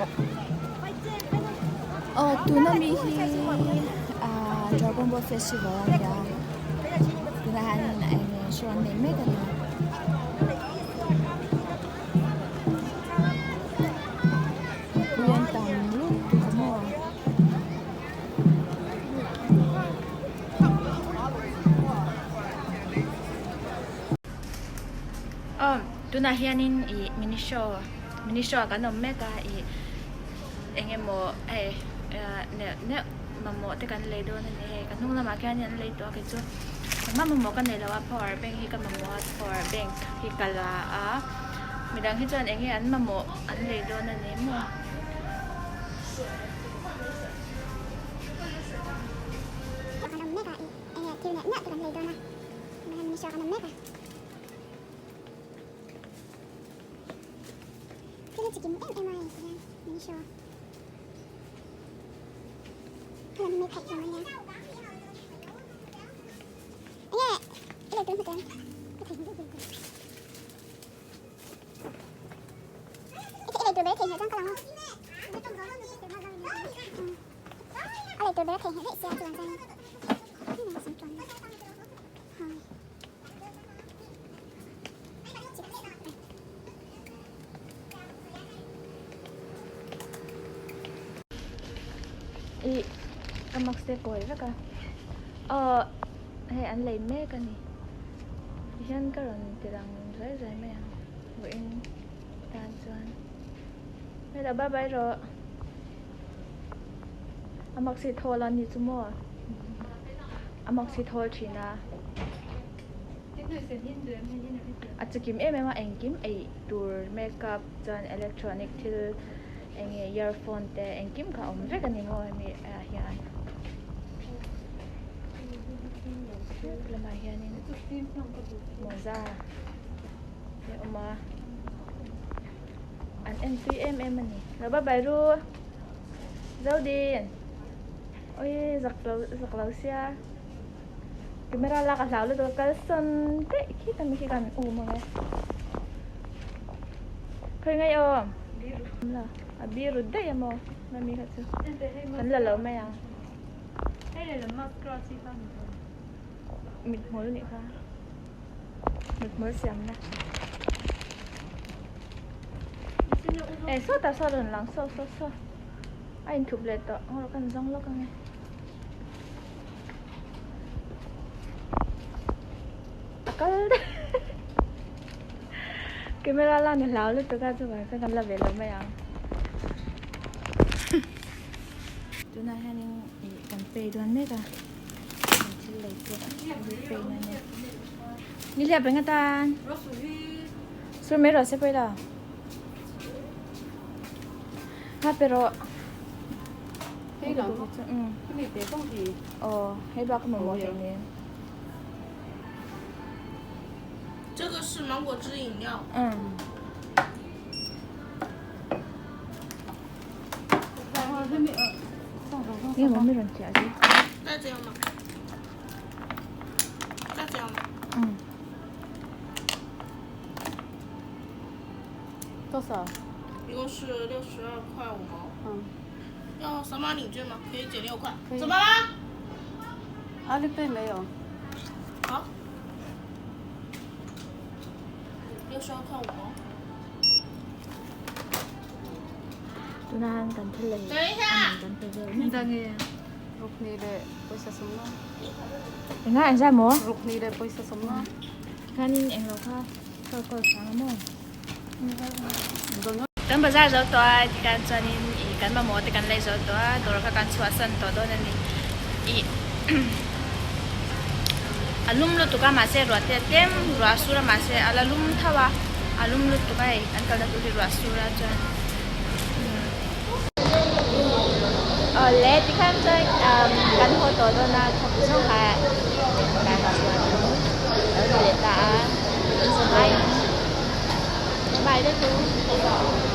Aw tuna mi hi ah dragon boat festival a nia tunah hian eng nge show an nei mek a ni. Mipui an tam lutuk a maw. Aw tunah hianin ih mini show mini show ah kan awm mek a ih eng emaw hei ah neuh neuh mamawh te kan lei dawn a ni hei ka hnung lamah khian an lei tawh a kei chu engmah mamawh ka nei lo a power bank hi ka mamawh a power bank hi ka la a midang hi chuan eng nge an mamawh an lei dawn a ni maw. Ih ka mask te kawi vek a aw hei an lei mek a ni tihian ka rawn ti lang zai zai mai ang vawiin tan chuan heta bye bye rawh a mask hi thawl a ni chu maw a mask hi thawl thin a a chikim em em a engkim ei tur makeup chuan electronic thil eng nge earphone te engkim kha a awm vek a ni maw hemi ah hian lamah hianin mawza te a awm a an en tui em em a ni lo bye bye ru Zodin awii zak lo zak lo sia camera lak a hlau lutuk a kalsawn daih khi ta mi khi kan um ang e khawi ngai awm a biru daih a maw mami kha chu kan la lo mai ang mithmul nih kha mithmul siam na e sawtah saw rawn lang saw saw saw a inthup leh tawh ngaw kan zawng lawk ang e. A kal daih camera lan a hlau lutuk a chuvang chuan kan la ve lo mai ang tunah hianin ih kan pay dawn mek a kan thil lei te hi pay na nia ni hliap reng atan sur mai rawh se pawh ila ha pe rawh. Hei lang mi te kong hi. Aw hei bak ka mamawh thei nen. 这个是芒果汁饮料。 嗯。Nghe mà mới rần chả chứ. 带这样吗？带这样吗？ 嗯。 多少？ 一共是62块5毛。 嗯。 要扫码领券吗？可以减6块。 可以。 怎么啦？ 阿里贝没有。 好。62块5毛。 Tunah kan thil lei 等一下。 kan pe vel mek. Dangi rukni le pawisa sawmna. Enga eng zai maw? Rukni le pawisa sawmna. Khanin eng lo kha kawl kawl thang a maw? Kan bazar zo tawh a tikhan chuanin ih kan mamawh te kan lei zo tawh a dawr kha kan chhuahsan tawh dawn a ni ih a lum lutuk a mahse ruah te a tlem ruah a sur a mahse a la lum tho a a lum lutuk a hei kan kalna tur hi ruah a sur a chuan awle tikhan chuan kan haw tawh dawn a thawk zawng kha kan chuan lo ni leh ta a. Bye bye.